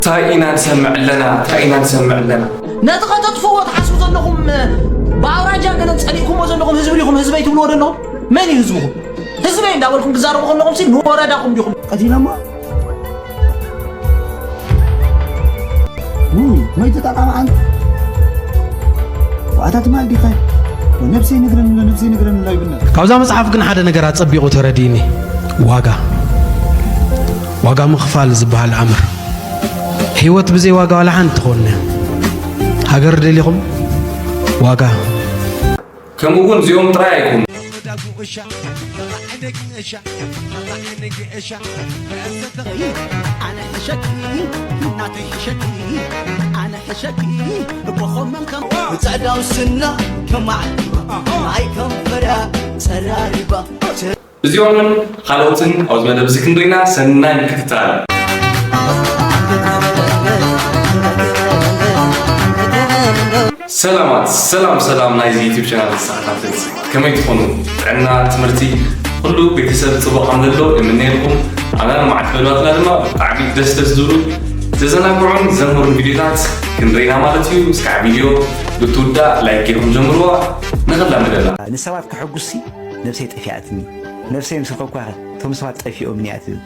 እንታይ ኢና ንሰምዕ ኣለና እንታይ ኢና ንሰምዕ ኣለና። ነቲ ከተጥፍዎ ትሓስቡ ዘለኹም ብኣውራጃ ገለ ጸሊእኩሞ ዘለኹም ህዝቢ ዲኹም ህዝበይ ትብልዎ ዘለኹም? መን እዩ ህዝብኹም? ህዝበይ እንዳበልኩም ትዛረቡ ከለኹም ሲ ንወረዳኹም ዲኹም? ቀቲሎሞ ውይ መይቱ ጠቃሚ ኣንት ዋታ ትማል ዲኻ ነብሰይ ነግረን ኣሎ ነብሰይ ነግረን ኣሎ ይብልና ካብዛ መጽሓፍ ግን ሓደ ነገር ኣጸቢቑ ተረዲእኒ። ዋጋ ዋጋ ምኽፋል ዝበሃል ኣምር ህይወት ብዘይ ዋጋ ዋላ ሓንቲ ትኾንና ሃገር ደሊኹም ዋጋ ከምኡ እውን እዚኦም ጥራይ ኣይኮኑ። ጸዳው ስና ከማዕ ናይ ከንፈራ ጸራሪባ እዚኦምን ካልኦትን ኣብዚ መደብ እዚ ክንሪና ሰናይ ምክትታል። ሰላማት ሰላም ሰላም ናይዚ ዩቲብ ቻናል ተሳታፍቲ ከመይ ትኾኑ? ጥዕና፣ ትምህርቲ፣ ኩሉ ቤተሰብ ጽቡቕ ከም ዘሎ እምነየልኩም። ኣና መዓት በሏትና ድማ ብጣዕሚ ደስ ደስ ዝብሉ ዘዘናግዑን ዘምህሩን ቪዲዮታት ክንረኢና ማለት እዩ። እስካዕ ቪዲዮ ብትውዳእ ላይክ ጌርኩም ጀምርዋ። ንኽላመደላ። ንሰባት ከሐጉሲ ነብሰይ ጠፊኣትኒ። ነብሰይ ምስ ረኸብኳኸ እቶም ሰባት ጠፊኦምኒ እያ ትብል።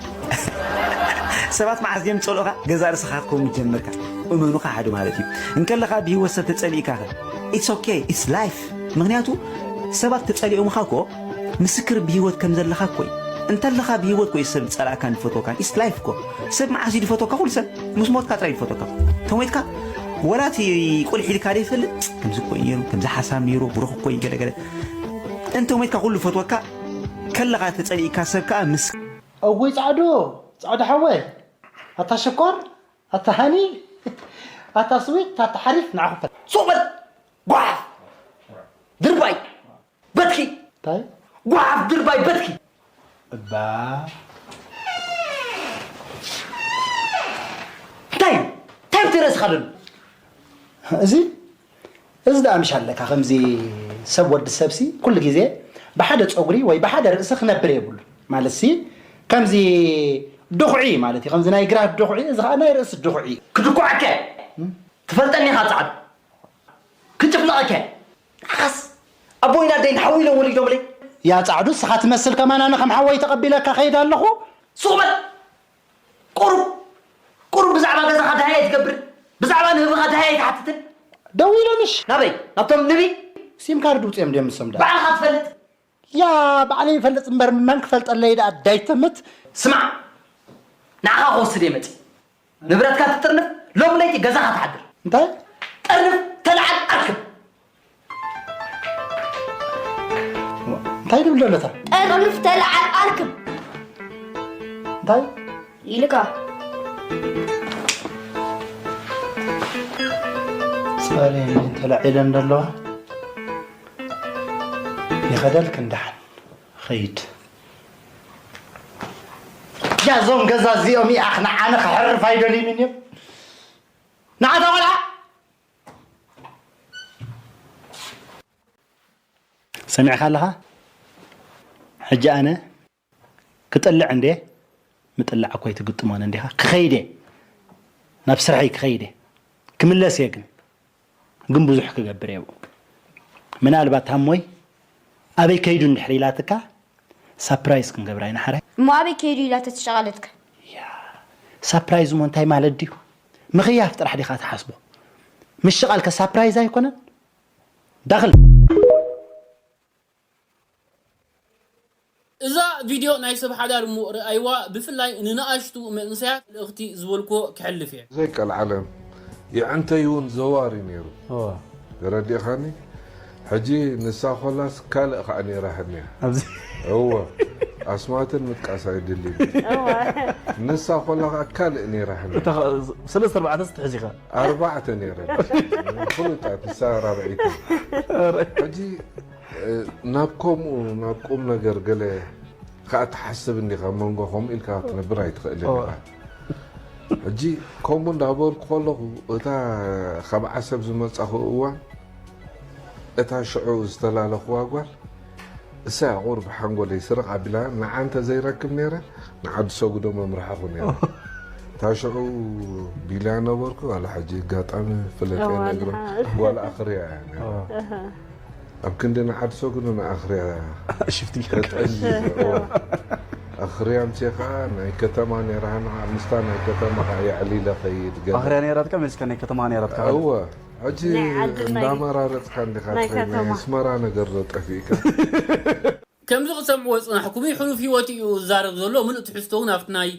ሰባት መዓስ ድዮም ዝጸልኡኻ? ገዛ ርእስኻ ክትከውን ጀመርካ። እመኑ ከሓዱ ማለት እዩ። እንከለኻ ብህይወት ሰብ ተጸሊእካኸ? It's okay, it's life። ምኽንያቱ ሰባት ተጸሊኦምኻ እኮ ምስክር ብህይወት ከም ዘለኻ እኮ እዩ። እንተለኻ ብህይወት እኮ እዩ ሰብ ዝጸላእካን ዝፈትወካን። It's life እኮ። ሰብ መዓስ እዩ ዝፈትወካ? ኩሉ ሰብ ምስ ሞትካ ጥራይ እዩ ዝፈትወካ። ተሞይትካ ወላ እቲ ቁልሕ ኢልካ ዘይፈልጥ ከምዚ እኮ እዩ ነይሩ፣ ከምዚ ሓሳብ ነይሩ፣ ብሩኽ እኮ እዩ ገለገለ። እንተ ሞይትካ ኩሉ ፈትወካ ከለኻ ተጸሊእካ ሰብ ከኣ ምስ እውይ ጻዕዱ ጻዕዱ ሓወይ ኣታ ሽኮር ኣታ ሃኒ ኣታ ስዊት ኣታ ሓሪፍ ንዓኹም ፈት ሱቕ በል ጓሓፍ ድርባይ በትኪ እንታይ ጓሓፍ ድርባይ በትኪ እባ እንታይ እንታይ ብትረስኻ ደሉ እዚ እዚ ደኣ ምሽ ኣለካ ከምዚ ሰብ ወዲ ሰብሲ ኩሉ ግዜ ብሓደ ፀጉሪ ወይ ብሓደ ርእሲ ክነብር የብሉ ማለት ሲ ከምዚ ድኹዒ ማለት እዩ ከምዚ ናይ ግራት ድኹዒ እዚ ከዓ ናይ ርእሲ ድኹዒ እዩ ክድኩዓከ ትፈልጠኒ ኢኻ ፃዕዱ ክጭፍለቐከ ንዓኻስ ኣቦይን ኣደይን ሓዊ ኢሎም ወሊዶምለይ ያ ፃዕዱ ስኻ ትመስል ከማን ኣነ ከም ሓወይ ተቐቢለካ ከይድ ኣለኹ ሱቕ በል ቁሩብ ቁሩብ ብዛዕባ ገዛኻ ደሃይ ኣይትገብርን ብዛዕባ ንህብኻ ደሃይ ኣይትሓትትን ደዊሎምሽ ናበይ ናብቶም ንቢ ሲም ካርድ ውፅኦም ድዮም ንሶም ዳ ባዕልኻ ትፈልጥ ያ ባዕለይ ይፈልጥ እምበር መን ክፈልጠለይ ዳ ዳይተምት ስማዕ ንዓኻ ክወስድ እየ መፂ ንብረትካ ትጥርንፍ ሎም ለይቲ ገዛኻ ትሓድር እንታይ ጠርንፍ ተለዓል ኣርክብ እንታይ ድብል ዘሎ እታ ጠርንፍ ተለዓል ኣርክብ እንታይ ኢልካ ጸሬ ተላዒለን ዘለዋ ይኸደልክ እንዳሓን ኸይድ ያዞም ገዛ እዚኦም ይኣኽ ንዓነ ክሕርፍ ኣይደልዩን እዮም ንዓታ ቆልዓ ሰሚዕካ ኣለኻ ሕጂ ኣነ ክጥልዕ እንዴ ምጥላዕ እኮ ኣይትግጥሞን እንዲኻ ክኸይድ እየ ናብ ስርሐይ ክኸይድ እየ ክምለስ እየ ግን ግን ብዙሕ ክገብር እየ ምናልባት ሃሞይ ኣበይ ከይዱ እንድሕር ኢላትካ ሳፕራይዝ ክንገብራ ኢና ሓራይ እሞ ኣበይ ከይዱ ኢላ ተትሸቓለትካ ሳፕራይዝ እሞ እንታይ ማለት ድዩ ምኽያፍ ጥራሕ ዲኻ ትሓስቦ ምሽቓልከ ሳፕራይዝ ኣይኮነን ዳኽል እዛ ቪድዮ ናይ ሰብ ሓዳር እሞ ርኣይዋ ብፍላይ ንንኣሽቱ መንእሰያት መልእኽቲ ዝበልክዎ ክሕልፍ እየ። ዘይቀልዓለም የዕንተይ እውን ዘዋር እዩ ነይሩ ተረዲእኻኒ ሕጂ ንሳ ኮላስ ካልእ ከዓ ነይራ ህንያ እወ ኣስማትን ምጥቃስ ኣይድልን ንሳ ኮላ ከዓ ካልእ ነይራ ህንያ ሰለስተ ኣርባዕተ ስትሕዚኻ ኣርባዕተ ነይረ ፍሉጣት ንሳ ራብዒት ሕጂ ናብ ከምኡ ናብ ቁም ነገር ገለ ከዓ ትሓስብ እንዲኻ መንጎ ከምኡ ኢልካ ክትነብር ኣይትኽእልን ኢኻ ሕጂ ከምኡ እንዳበልኩ ከለኹ እታ ካብ ዓሰብ ዝመፃኹ እዋን እታ ሽዑ ዝተላለኽዋ ጓል እሳ ቁሩብ ሓንጎለይ ስርቕ ኣቢላ ንዓ እንተ ዘይረክብ ነይረ ንዓዲ ሰጉዶ መምርሓኹ ነይረ ታሽዑ ቢልያ ነበርኩ። ዋላ ሕጂ ኣጋጣሚ ፍለጥ እዋ፣ ነግሮ። ድሓን። ዋላ ኣኽርያ እያ ነይራ። እዋ። ኣብ ክንዲ ንዓድሶ ግን ንኣኽርያ ሽፍቲ ጌርካ። ተጠሊዘ። እዋ። ኣኽርያ ምሴ ከዓ ናይ ከተማ ነይራ፣ ንዓ ምስታ ናይ ከተማ ከዓ የዕሊለ ኸይድ ገለ። ኣኽርያ ነይራትካ፣ መሲካ ናይ ከተማ ነይራትካ። እዋ። ሕጂ ናይ ዓዲ ናይ እንዳመራረጽካ እንዲኻ ናይ ትኸይድ፣ ናይ ከተማ። ኣስመራ ነገር ዶ ጠፊእካ? ከምዚ ክትሰምዕዎ ዝጸናሕኩም እዩ፣ ሕሉፍ ህይወት እዩ ዝዛረብ ዘሎ። ምሉእ ትሕዝቶ እውን ኣብቲ ናይ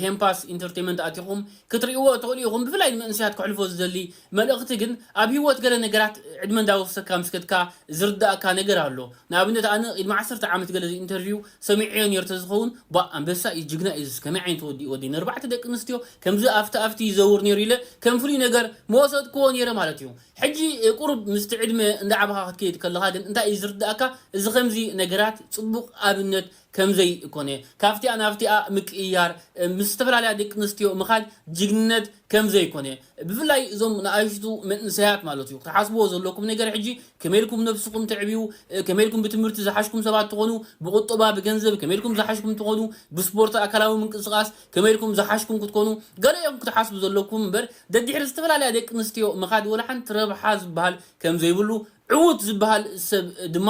ሄምፓስ ኢንተርቴይመንት ኣቲኹም ክትርእይዎ ትኽእሉ ኢኹም። ብፍላይ ንመንእሰያት ከሕልፎ ዝደሊ መልእኽቲ ግን፣ ኣብ ህይወት ገለ ነገራት ዕድመ እንዳወሰካ ምስ ከድካ ዝርዳእካ ነገር ኣሎ። ንኣብነት፣ ኣነ ቅድሚ ዓሰርተ ዓመት ገለ ኢንተርቪው ሰሚዐዮ ነይረ ተዝኸውን፣ "ባ፣ ኣንበሳ እዩ፣ ጅግና እዩ፣ እዚ ከመይ ዓይነት ወዲ፣ ወዲ፣ ንኣርባዕተ ደቂ ኣንስትዮ ከምዚ ኣፍቲ ኣፍቲ ይዘውር ነይሩ?" ኢለ ከም ፍሉይ ነገር መወሰድክዎ ነይረ ማለት እዩ። ሕጂ፣ እ፣ ቁሩብ ምስቲ ዕድመ እንዳዓበኻ ክትከይድ ከለኻ ግን እንታይ እዩ ዝርዳእካ? እዚ ከምዚ ነገራት ጽቡቕ ኣብነት ከም ዘይኮነ፣ ካብቲኣ ናብቲኣ ምቅይያር፣ እ፣ ምስ ዝተፈላለያ ደቂ ኣንስትዮ ምኻድ ጅግንነት ከም ዘይኮነ፣ ብፍላይ እዞም ንኣሽቱ መንእሰያት ማለት እዩ፣ ክትሓስብዎ ዘለኩም ነገር ሕጂ ከመይ ኢልኩም ነብስኹም ተዕብዩ፣ እ፣ ከመይ ኢልኩም ብትምህርቲ ዝሓሽኩም ሰባት ትኾኑ፣ ብቁጠባ፣ ብገንዘብ ከመይ ኢልኩም ዝሓሽኩም ትኾኑ፣ ብስፖርት ኣካላዊ ምንቅስቓስ ከመይ ኢልኩም ዝሓሽኩም ክትኮኑ፣ ገለ እዮም ክትሓስቡ ዘለኩም እምበር፣ ደድሕሪ ዝተፈላለያ ደቂ ኣንስትዮ ምኻድ ወላ ሓንቲ ረብሓ ዝበሃል ከም ዘይብሉ፣ ዕዉት ዝበሃል ሰብ ድማ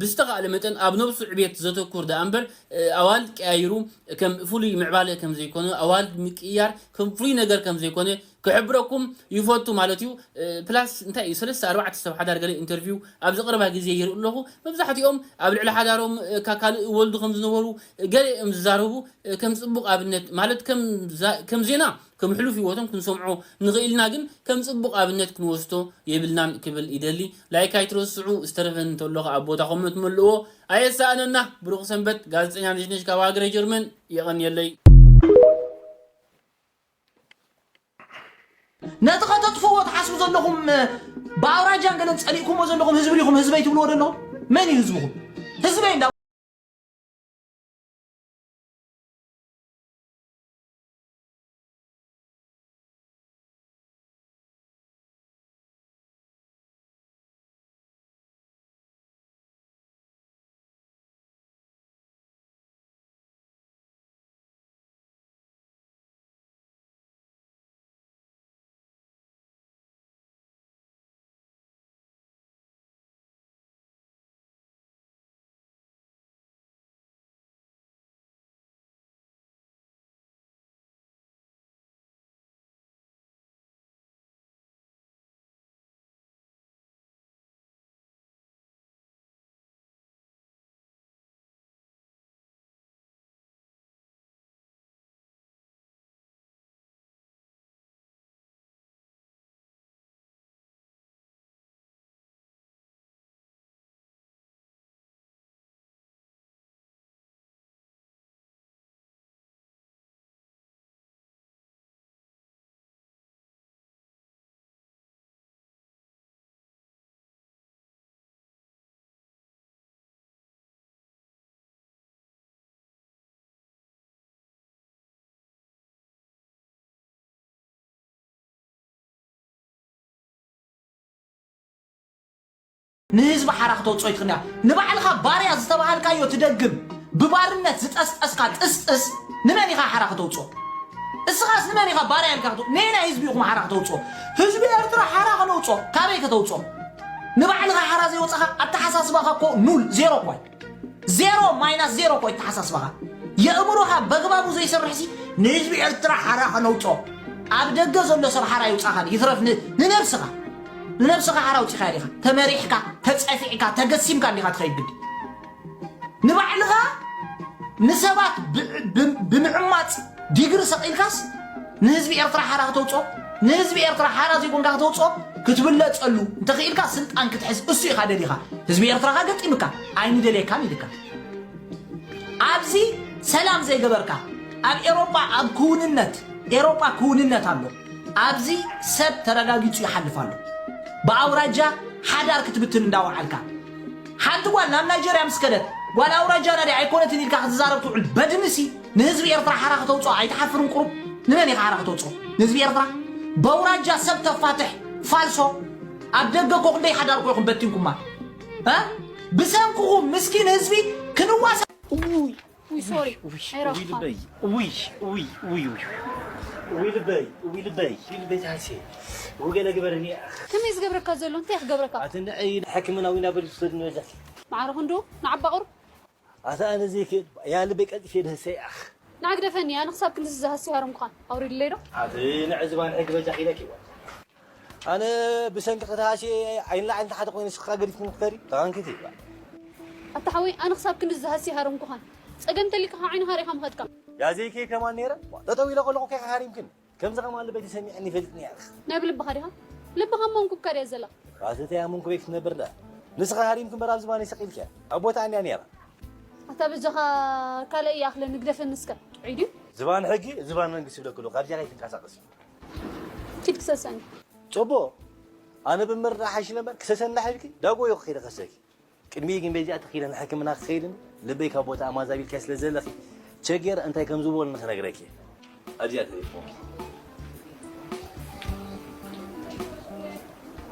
ብዝተኻእለ መጠን ኣብ ነብሱ ዕቤት ዘተኩር ደኣ እምበር፣ ኣዋልድ ቀያይሩ ከም ፍሉይ ምዕባለ ከም ዘይኮነ፣ ኣዋልድ ምቅይያር ከም ፍሉይ ነገር ከም ዘይኮነ ክሕብረኩም ይፈቱ ማለት እዩ። ፕላስ እንታይ እዩ፣ ሰለስተ ኣርባዕተ ሰብ ሓዳር ገለ ኢንተርቪው ኣብዚ ቀረባ ግዜ ይርኢ ኣለኹ። መብዛሕትኦም ኣብ ልዕሊ ሓዳሮም፣ እካ ካልእ ወልዱ ከም ዝነበሩ ገለ እዮም ዝዛረቡ። ከም ጽቡቕ ኣብነት ማለት ከም ዛ-፣ ከም ዜና፣ ከም ሕሉፍ ህይወቶም ክንሰምዖ ንኽእል ኢና፣ ግን ከም ጽቡቕ ኣብነት ክንወስዶ የብልናን ክብል ይደሊ። ላይክ ኣይትረስዑ፣ ዝተረፈ እንተሎ ከኣ ኣብ ቦታ ኮመንት መልእዎ። ኣየሳእነና። ብሩኽ ሰንበት። ጋዜጠኛ ነሽነሽ ካብ ሃገረ ጀርመን። የቐንየለይ። ነቲ ከተጥፍዎ ትሓስቡ ዘለኹም፣ ብኣውራጃን ገለን ጸሊእኩሞ ዘለኹም ህዝቢ ዲኹም ህዝበይ ትብልዎ ዘለኹም? መን እዩ ህዝብኹም? ህዝበይ እንዳ ንህዝቢ ሓራ ክተውፅኦ ይትኽእል እያ። ንባዕልኻ ባርያ ዝተባሃልካዮ ትደግም፣ ብባርነት ዝጠስጠስካ ጥስጥስ፣ ንመን ኢኻ ሓራ ክተውፅኦ? እስኻስ ንመን ኢኻ ባርያ ኢልካ ክተው-፣ ነየናይ ህዝቢ ኢኹም ሓራ ክተውፅኦ? ህዝቢ ኤርትራ ሓራ ክነውፅኦ ካበይ ከተውፅኦ? ንባዕልኻ ሓራ ዘይወፃኻ ኣተሓሳስባኻ እኮ ኑል፣ ዜሮ እኮ እዩ። ዜሮ ማይናስ ዜሮ እኮ እዩ ኣተሓሳስባኻ። የእምሮኻ በግባቡ ዘይሰርሕሲ ንህዝቢ ኤርትራ ሓራ ከነውፅኦ። ኣብ ደገ ዘሎ ሰብ ሓራ ይውፃኻ፣ ይትረፍ ን-፣ ንነብስኻ። ንነብስኻ ሓራ ኣውፂኻያ ዲኻ? ተመሪሕካ፣ ተፀፊዕካ፣ ተገሲምካ እንዲኻ ትኸይድ ግዲ። ንባዕልኻ ንሰባት ብ-፣ ብ-፣ ብምዕማፅ ዲግሪ ሰቒልካስ ንህዝቢ ኤርትራ ሓራ ከተውፅኦ፣ ንህዝቢ ኤርትራ ሓራ ዘይኮንካ ከተውፅኦ፣ ክትብለፀሉ እንተኽኢልካ ስልጣን ክትሕዝ እሱ ኢኻ ደሊኻ። ህዝቢ ኤርትራ ኸኣ ገጢምካ፣ ኣይንደልየካን ኢልካ። ኣብዚ ሰላም ዘይገበርካ፣ ኣብ ኤሮጳ ኣብ ክውንነት፣ ኤሮጳ ክውንነት ኣሎ። ኣብዚ ሰብ ተረጋጊጹ ይሓልፍ ኣሎ። ብኣውራጃ ሓዳር ክትብትን እንዳወዓልካ። ሓንቲ ጓል ናብ ናይጀርያ ምስ ከደት፣ ጓል ኣውራጃና ድያ ኣይኮነትን ኢልካ ክትዛረብ ትውዕል በድንሲ፣ ንህዝቢ ኤርትራ ሓራ ከተውጽኦ ኣይትሓፍርን ቁሩብ? ንመን ኢኻ ሓራ ከተውጽኦ? ንህዝቢ ኤርትራ? በውራጃ ሰብ ተፋትሕ ፋልሶ። ኣብ ደገ እኮ ክንደይ ሓዳር እኮ ኢኹም በቲንኩማ። እ? ብሰንክኹም ምስኪን ህዝቢ ክንዋሳ ውይ፣ ውይ፣ ሶሪ። ውይ፣ ውይ፣ ኣይረኽኻን። ልበይ። ውይ፣ ውይ፣ ውይ፣ ውይ። እውይ ልበይ፣ እውይ ልበይ፣ እውይ ልበይ ትሃስየ። እውይ ገለ ግበረኒ። ከመይ ዝገብረካ ዘሎ? እንታይ ክገብረካ? ኣቲ ንዐይ ሕክምና ዊና በል ትወስድ ንበጃ። ማዕረ ክንዱ ንዓባ ቁሩብ። ኣቲ ኣነ ዘይክእል፣ ያ ልበይ ቀልጢፈ ድህሰ ይኣኽ። ንዓ ግደፈኒ፣ ኣነ ክሳብ ክንድዚ ዝሃሲ ሃረምኩኻን ኣውሪድለይ ዶ? ኣቲ ንዐ ዝባን ሕጊ በጃ ኺለኪ ይዋ። ኣነ ብሰንኪ ክትሃሲ ዓይን ላዕሊ ንታሕቲ ኮይኑ ንስኻ ገዲፍክኒ ክትከዲ ተቓንኪቲ። ኣታ ሓወይ፣ ኣነ ክሳብ ክንዲ ዝሃሲ ሃረምኩኻን። ጸገም ተሊካ ካብ ዓይንኻ ርኢኻ ምኸድካ። ያ ዘይከይ ከማን ነይረ። ጠጠው ኢለ ከለኹ ከይካ ሃሪምክን። ከምዚ ከማን ልበይ ተሰሚዕኒ ይፈልጥኒ እያ። ናይ ብልብኻ ዲኻ? ልብኻ እሞ እንኩብካ ድያ ዘላ? ኣቲ ተይ ኣመንኩበይ ክትነብር ዳ። ንስኻ ሃሪምክ እምበር ኣብ ዝባነይ ስቕ ኢልኪ። ኣብ ቦታ ኣንያ ነይራ። ኣታ በጃኻ ካልእ ይኣኽለኒ ግደፈኒ እስከ። ጥዑይ ድዩ? ዝባን ሕጊ፣ ዝባን መንግስቲ ይብለክሉ። ካብዚኣ ከይትንቀሳቐስ። ኪድ ክሰሰኒ። ጽቡቕ። ኣነ ብምርዳእ ሓይሽ ነበር ክሰሰኒ ዳሕልኪ ዳጎ ይኹ ከይደ ከሰኪ። ቅድሚ ግን በዚኣ ተኺለ ንሕክምና ክትኸይድን ልበይ ካብ ቦታ ኣማዛቢልካ ስለ ዘለኺ ቸጌር እንታይ ከም ዝበሉ ንኽነግረኪ። ኣብዚኣ ተሪፎ።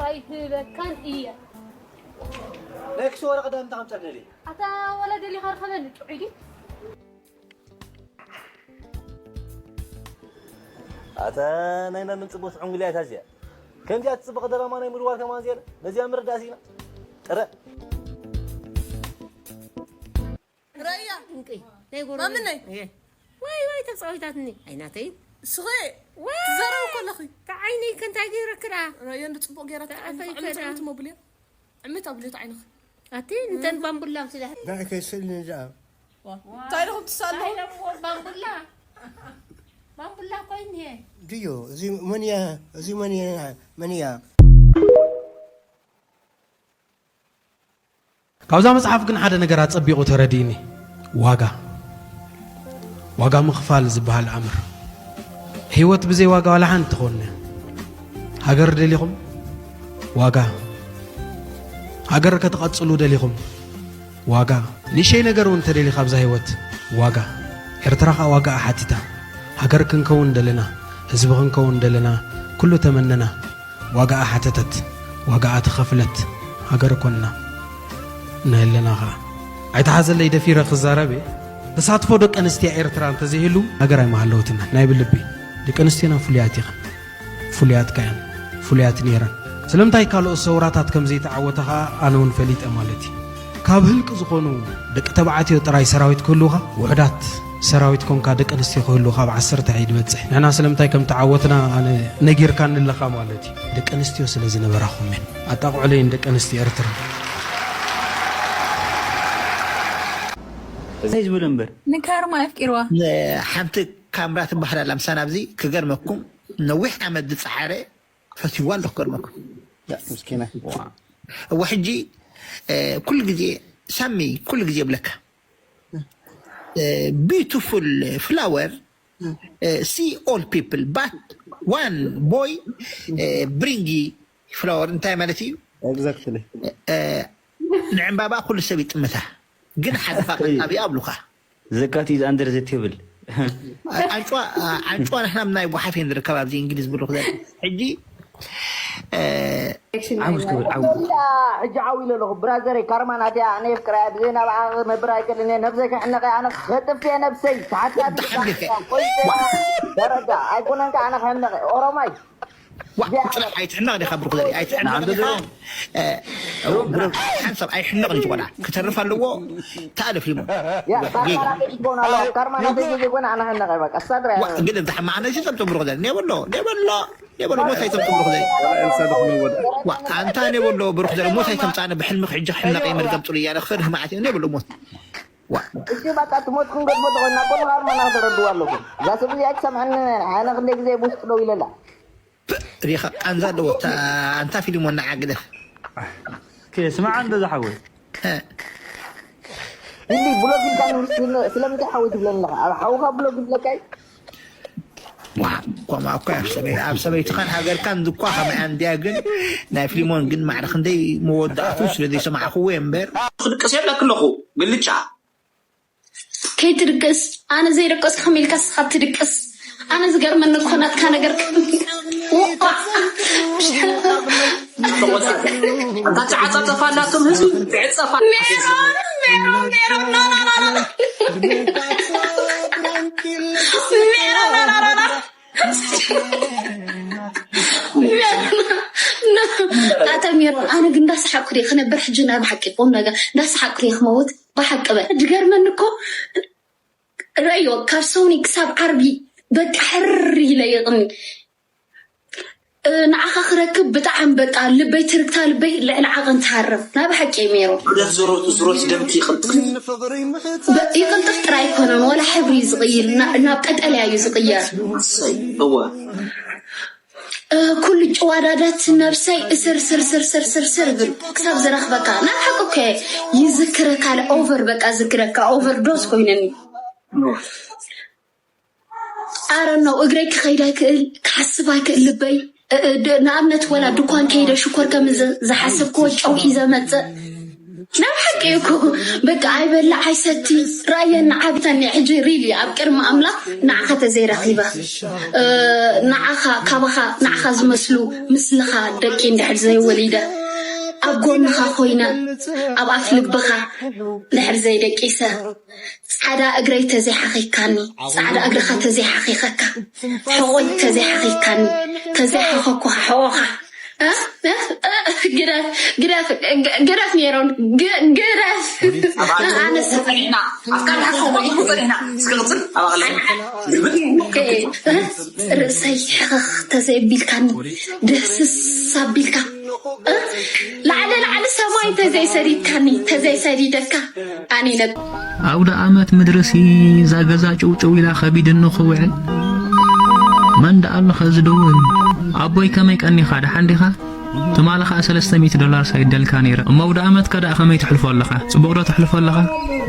ኣይህበካን እየ። ናይ ክሲ ወረቐት እንታይ ከምጸርነሊ? ኣታ ወላ ደሊኻ ርኸበኒ ጥዑይ ድዩ? ኣታ ናይ መን ጽቡቅ ዕንጉልያ እታ እዚኣ። ከምዚኣ ትጽብቕ ደራማ ናይ ምድዋር ከማን ዝየለ። ነዚኣ ምርዳእ ሲና። ጥረ። ራያ ድንቂ ናይ ጎረቤት ማምነይ? እየ። ዋይ ዋይ ተጻዊታትኒ ኣይናተይ ስኸ ትዘረብ ከለኺ ተዓይኒ ከንታይ ገይረክዳ ራያ እንደ ጽቡቅ ገይራ ትዓይኒ ተዓፈይ ዕምት ከዳ። ዕምት ሞብልያ ዕምት ኣብልዮ ትዓይንኺ ኣቲ እንተን ባምቡላ ምስላ ንዓይ ከይስእልኒ ዝኣ እንታይ ኢኹም ትሳለኹ ባምቡላ ባምቡላ ኮይን እየ ድዮ እዚ መን እያ እዚ መን እያ መን እያ ካብዛ መጽሓፍ ግን ሓደ ነገር ኣጸቢቑ ተረዲእኒ። ዋጋ ዋጋ ምኽፋል ዝበሃል ኣምር ህይወት ብዘይ ዋጋ ዋላ ሓንቲ ትኸውን እያ። ሃገር ደሊኹም ዋጋ ሃገር ከተቐጽሉ ደሊኹም ዋጋ ንእሽተይ ነገር እውን ተደሊኻ ኣብዛ ህይወት ዋጋ ኤርትራ ኸኣ ዋጋኣ ሓቲታ ሃገር ክንከውን ደለና ህዝቢ ክንከውን ደለና ኩሉ ተመነና ዋጋኣ ሓተተት ዋጋኣ ተኸፍለት ሃገር ኮንና ንህለና ኸኣ ኣይተሓዘለይ ደፊረ ክዛረብ እየ ተሳትፎ ደቂ ኣንስትያ ኤርትራ እንተዘይህሉ ሃገር ኣይመሃለወትና ናይ ብልቢ ደቂ ኣንስትዮና ፍሉያት ኢኸን ፍሉያት ከ እየን ፍሉያት ነይረን ስለምንታይ ካልኦት ሰውራታት ከም ዘይተዓወታ ኸኣ ኣነ እውን ፈሊጠ ማለት እዩ ካብ ህልቂ ዝኾኑ ደቂ ተባዕትዮ ጥራይ ሰራዊት ክህልውኻ ውሑዳት ሰራዊት ኮንካ ደቂ ኣንስትዮ ክህልውኻ ኣብ ዓሰርተ ኣይትበጽሕ ንሕና ስለምንታይ ከም ተዓወትና ኣነ ነጊርካኒ ኣለኻ ማለት እዩ ደቂ ኣንስትዮ ስለ ዝነበራኹም እየን ኣጣቕዑለይን ደቂ ኣንስትዮ ኤርትራ እንታይ ዝበለ እምበር ንካርማ ኣፍቂርዋ ሓንቲ ካምራ ትበሃል ኣላ ምሳና ኣብዚ ክገርመኩም ነዊሕ ዓመት ዝፀዓረ ፈትዋ ኣለኩ ክገርመኩም ምስኪና እወ ሕጂ ኩሉ ግዜ ሳሚ ኩሉ ግዜ ይብለካ beautiful flower see all people but one boy bring flower እንታይ ማለት እዩ exactly ንዕምባባ ኩሉ ሰብ ይጥምታ ግን ሓደ ፋቀጣቢ ኣብሉካ ዘካት is under the table ኣንጭዋ ኣንጭዋ ንሕና ናይ ጓሓፍ እየ ንርከብ ኣብዚ እንግሊዝ ብሉክ ዘ ሕጂ ዓውስ ክብል ዓው ሕጂ ዓው ኢለ ኣለኹ ብራዘረይ ካርማ ናተይ ኣነ የፍቅራ ብዘይ ናብኣ ክነብር ኣይክእልን እየ ነብሰይ ክሕነቀ ኣነ ከጥፍ እየ ነብሰይ ተሓታቲ ደረጃ ኣይኮነን ከ ኣነ ክሕነቀ ኦሮማይ ዋ ቁጭ በል ኣይትሕነቕ ዲኻ ብሩክ ዘርኢ ኣይትሕነቕ ዲኻ ሓንሳብ ኣይሕነቕ እንጂ ቆልዓ ክተርፍ ኣለዎ ተኣለፍ ሊሞ ካርማ ናተይ ግዜ ኮነ ኣነ ሕነቀ በቃ ሳድራ ግደ እንተሓማዓነ ሲ ተምቶ ብሩክ ዘርኢ ኔበሎ ኔበሎ ኔበሎ ሞት ኣይተምቶ ብሩክ ዘርኢ ኣንታ ኔበሎ ብሩክ ዘርኢ ሞት ኣይተምፃነ ብሕልሚ ክሕጂ ክሕነቀ መርገም ፅሉ እያለ ክፈርህ መዓት እዩ ኔበሎ ሞት እሺ በቃ ትሞት ክንገድፎ ተኮይና ኮነ ካርማ ናክተረድዋ ኣለኩም እዛ ሰብ እዚኣ ትሰምዐኒ ኣነ ክንደይ ግዜ ብውስጥ ደው ኢለላ ሪኻ ቃንዛ ኣለዎ ኣንታ ፊልሞን ንዓ ግደፍ ስማዓ እንዶ ዝሓወይ እንዲ ብሎግ ኢልካ ንውስድ ስለምንታይ ሓወይ ትብለኒ ኣለኻ ኣብ ሓውኻ ብሎግ ይብለካ እዩ ዋ ኮማ እኮ ኣብ ሰበይ ኣብ ሰበይትኻን ሃገርካን ዝኳ ከመያ እንድያ ግን ናይ ፊልሞን ግን ማዕረ ክንደይ መወዳእቱ ስለ ዘይሰማዕኽዎ እየ እምበር ክድቅስ የብለክ ኣለኹ ግልጫ ከይትድቅስ ኣነ ዘይደቀስኩ ከመይ ኢልካ ንስኻ ትድቅስ ኣነ ዝገርመኒ እኮ ናትካ ነገር እታ ትዓጻጸፋ ኣላቶም ህዝቢ ትዕጸፋ ሜሮን ሜሮን ሜሮን ኖ ኖ ኖ ኖ ሜሮን ኖ ኖ ኖ ኖ ኣታ ሜሮን፣ ኣነ ግን እንዳሰሓቅኩ ድየ ክነብር? ሕጂ ናይ ብሓቂ ቁም ነገር እንዳሰሓቅኩ ድየ ክመውት? ብሓቂ በል። ዝገርመኒ እኮ ረዮ፣ ካብ ሶኒ ክሳብ ዓርቢ በቃ ሕር ኢለ ይቕኒ። እ፣ ንዓኻ ክረክብ ብጣዕሚ በቃ ልበይ፣ ትርግታ ልበይ ልዕሊ ዓቐን ትሃርም። ናይ ብሓቂ እዩ ሜሮን። ዑደት ዞሮ-፣ ዙሮት ደምኪ ይቕልጥፍ። በ-፣ ይቕልጥፍ ጥራይ ኣይኮነን፣ ወላ ሕብሪ እዩ ዝቕይር፣ ና-፣ ናብ ቀጠልያ እዩ ዝቕየር። እሰይ፣ እወ። እ፣ ኩሉ ጭዋዳዳት ነብሰይ እስር ስር ስር ስር ስር ስር ብል ክሳብ ዝረኽበካ። ናይ ሓቂ እኮ ይዝክረካ፣ ኦቨር በቃ ዝክረካ፣ ኦቨር ዶዝ ኮይነኒ። ኣረ ነው እግረይ ክኸይድ ኣይክእል፣ ክሓስብ ኣይክእል ልበይ። እ፣ እ፣ ድ-፣ ንኣብነት ወላ ድኳን ከይደ ሽኮር ከም ዝ-፣ ዝሓሰብክዎ ጨው ሒዘ መጽእ። ናይ ሓቂ እኮ በቃ ኣይበልዕ ኣይሰቲ ራየን ዓብተኒ። ሕጂ ሪሊ ኣብ ቅድሚ ኣምላኽ ንዓኻ ተዘይረኺበ፣ እ፣ ንዓኻ፣ ካባኻ፣ ንዓኻ ዝመስሉ ምስልኻ ደቂ እንድሕር ዘይወሊደ፣ ኣብ ጎንኻ ኮይነ፣ ኣብ ኣፍ ልብኻ እንድሕር ዘይደቂሰ፣ ጻዕዳ እግረይ ተዘይሓኺካኒ፣ ጻዕዳ እግርኻ ተዘይሓኺኸካ፣ ሕቖይ ተዘይሓኺካኒ፣ ተዘይሓኸኩኻ ሕቖኻ፣ እ? እ? እ? ግደፍ፣ ግደፍ፣ ግ-፣ ግደፍ ሜሮን፣ ግ-፣ ግደፍ። ኣነ ሰ-፣ ጸኒሕና፣ ኣፍቃሪ ሓፍቶም ጸኒሕና። እስኪ ቅጽል፣ ኣባቕለይ። እ? ርእሰይ ሕኸኽ ተዘይቢልካኒ፣ ደስስ ኣቢልካ፣ እ? ላዕሊ ላዕሊ ሰማይ ተዘይሰዲድካኒ፣ ተዘይሰዲደካ፣ ኣነ ነብ-፣ ኣውደ ኣመት ምድርሲ እዛ ገዛ ጭውጭው ኢላ ከቢድኒ ክውዕል። መን ደኣ ኣሎ ኸዚ ደውል? ኣቦይ ከመይ ቀኒኻ? ደሓን ዲኻ? ትማሊ ኸኣ ሰለስተ ሚእቲ ዶላር ሰዲደልካ ነይረ። እሞ ኣውደ ኣመትከ ደኣ ከመይ ተሕልፎ ኣለኻ? ጽቡቕ ዶ ተሕልፎ ኣለኻ?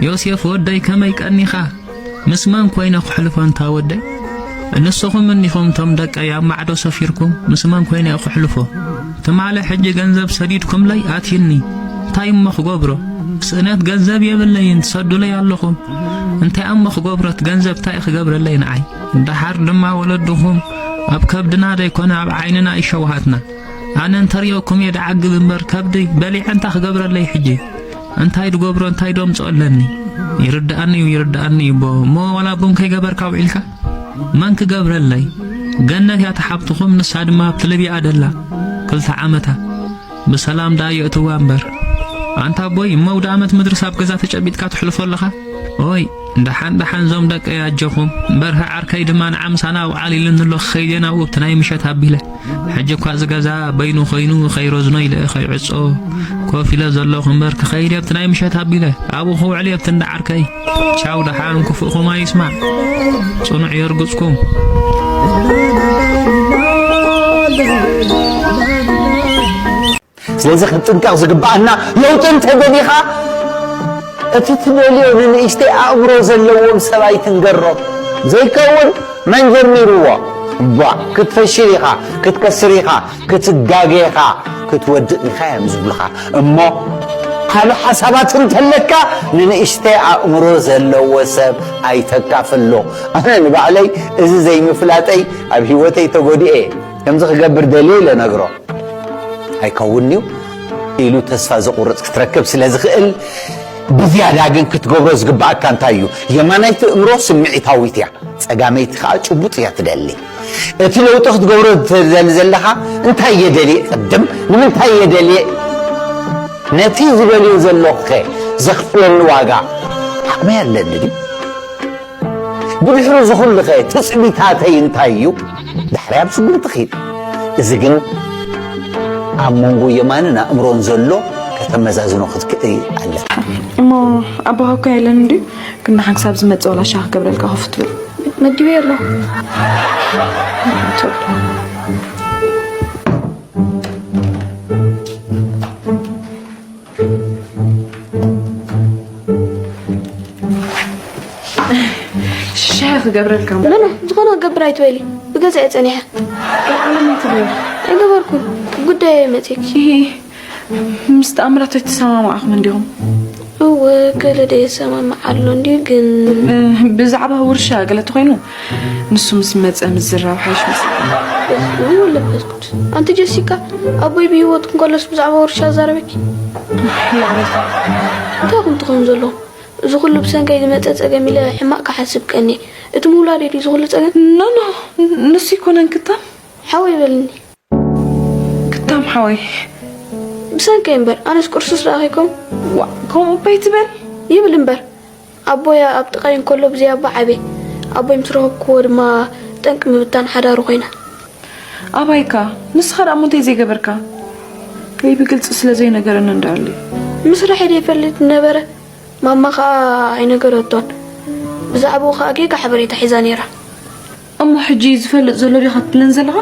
ዮሴፍ ወደይ ከመይ ቀኒኻ? ምስ መን ኮይነ ክሕልፎ እንታ ወደይ? ንስኹም እኒኹም እቶም ደቀይ ኣብ ማዕዶ ሰፊርኩም ምስ መን ኮይነ እየ ክሕልፎ? ትማሊ ሕጂ ገንዘብ ሰዲድኩምለይ ኣትዩኒ። እንታይ እሞ ክገብሮ? ስእነት ገንዘብ የብለይን፣ ትሰዱለይ ኣለኹም። እንታይ እሞ ክገብሮ? እቲ ገንዘብ እንታይ እዩ ክገብረለይ ንዓይ? ደሓር ድማ ወለድኹም ኣብ ከብድና ዘይኮነ ኣብ ዓይንና እዩ ሸውሃትና። ኣነ እንተሪኦኩም እየ ደዓግብ እምበር ከብደይ በሊዐ እንታይ ክገብረለይ ሕጂ? እንታይ ድገብሮ እንታይ ዶ ኣምፅኦ ኣለኒ? ይርድኣኒ እዩ ይርድኣኒ እዩ እቦ። እሞ ዋላ ቡን ከይገበርካ ውዒልካ? መን ክገብረለይ? ገነት እያ ተሓብትኹም ንሳ ድማ ኣብቲ ልብያ ደላ ክልተ ዓመታ። ብሰላም ደኣ የእትዋ እምበር። ኣንታ ኣቦይ እሞ ኣውደ ኣመት ምድርስ ኣብ ገዛ ተጨቢጥካ ትሕልፎ ኣለኻ? ኦይ ደሓን ደሓን ዞም ደቀይ ኣጆኹም። በርሀ ዓርከይ ድማ ንዓ ምሳና ውዓል ኢሉኒ ኣሎ ክኸይድ እየ ናብኡ ኣብቲ ናይ ምሸት ኣቢለ። ሕጂ እኳ እዚ ገዛ በይኑ ኮይኑ ከይረዝኖ ኢለ ከይዕጾ ኮፍ ኢለ ዘለኹ እምበር ክኸይድ እየ ኣብቲ ናይ ምሸት ኣቢለ ኣብኡ ክውዕል እየ ኣብቲ እንዳ ዓርከይ። ቻው ደሓን ክፉእኹም ኣይስማዕ ጽኑዕ የርግጽኩም። ስለዚ ክንጥንቀቕ ዝግብኣና ለውጢ እንተደሊኻ እቲ ትደልዮ ንንእሽተይ ኣእምሮ ዘለዎም ሰብ ኣይትንገሮ ዘይከውን መን ጀሚርዎ እባ ክትፈሽል ኢኻ ክትከስር ኢኻ ክትጋገ ኢኻ ክትወድቕ ኢኻ እዮም ዝብልኻ እሞ ካልእ ሓሳባት እንተለካ ንንእሽተይ ኣእምሮ ዘለዎ ሰብ ኣይተካፍሎ ኣነ ንባዕለይ እዚ ዘይምፍላጠይ ኣብ ህይወተይ ተጎዲኤ ከምዚ ክገብር ደልየ ኢለ ነግሮ ኣይከውንዩ ኢሉ ተስፋ ዘቑርጽ ክትረክብ ስለ ዝኽእል ብዝያዳ ግን ክትገብሮ ዝግባኣካ እንታይ እዩ የማናይቲ እምሮ ስምዒታዊት እያ ጸጋመይቲ ከኣ ጭቡጥ እያ ትደሊ እቲ ለውጢ ክትገብሮ ትደሊ ዘለኻ እንታይ እየ ደልየ ቅድም ንምንታይ እየ ደልየ ነቲ ዝደልዮ ዘለኹኸ ዘኽፍለኒ ዋጋ ዓቕመይ ኣለኒ ድዩ ብድሕሪ እዚ ኩሉ ኸ ትጽቢታተይ እንታይ እዩ? ዳሕራይ ኣብ ስጉምቲ ኺድ። እዚ ግን ኣብ መንጎ የማንን ኣእምሮን ዘሎ ከተመዛዝኖ ክትክእል ኣለካ። እሞ ኣቦኻ እኮ የለን እንድዩ? ግን ንሓን ክሳብ ዝመጽእ ወላ ሻሂ ክገብረልካ ኮፍ ትብል። መጊበዮ ኣለኹ። ሻሂ ክገብረልካ እሞ። በለ፣ ዝኾነ ክገብር ኣይትበሊ። ብገዛ እየ ጸኒሐ። ዓለም ኣይትበል። ኣይገበርኩን። ጉዳይ እየ መጺእኪ። ኢሂ፣ ምስ ተኣምራት ኣይትሰማማዕኹም እንዲኹም። እወ፣ ገለ ዶ የሰማምዕ ኣሎ እንድዩ ግን። እ፣ ብዛዕባ ውርሻ ገለ ተኾይኑ፣ ንሱ ምስ መጸ ምዝራብ ሓይሽ መሰለኒ። በስመ አብ ወወልድ ወመንፈስ ቅዱስ። ኣንቲ ጀሲካ፣ ኣቦይ ብህይወት እንከሎስ ብዛዕባ ውርሻ ኣዛረበኪ? ይቕሬታ። እንታይ ኢኹም ትኾኑ ዘለኹም? እዚ ኩሉ ብሰንከይ ዝመጸ ጸገም ኢለ ሕማቕ ክሓስብ ቀንየ። እቲ ምውላደይ ድዩ እዚ ኩሉ ጸገም? ኖ፣ ኖ፣ ንሱ ኣይኮነን ክታም። ሓወይ በልኒ። ክታም ሓወይ። ብሰንከይ እምበር፣ ኣነስ ቁርሱስ ደኣ ከይኮን። ዋ፣ ከምኡ እባ ኣይትበል። ይብል እምበር። ኣቦይ ኣብ ጥቓይ እንከሎ ብዘይ ኣቦ ዓብየ። ኣቦይ ምስ ረኸብክዎ ድማ ጠንቂ ምብታን ሓዳሩ ኮይና። ኣባይካ፣ ንስኻ ደኣ እሞ እንታይ ዘይገበርካ? ወይ ብግልጺ ስለ ዘይነገረኒ እንዳኣሉ። ምስራሐይ ዘይፈልጥ ነበረ። ማማ ኸኣ ኣይነገረቶን። ብዛዕባኡ ኸኣ ጌጋ ሓበሬታ ሒዛ ነይራ። እሞ ሕጂ ዝፈልጥ ዘሎ ዲኻ ትብለን ዘለኻ?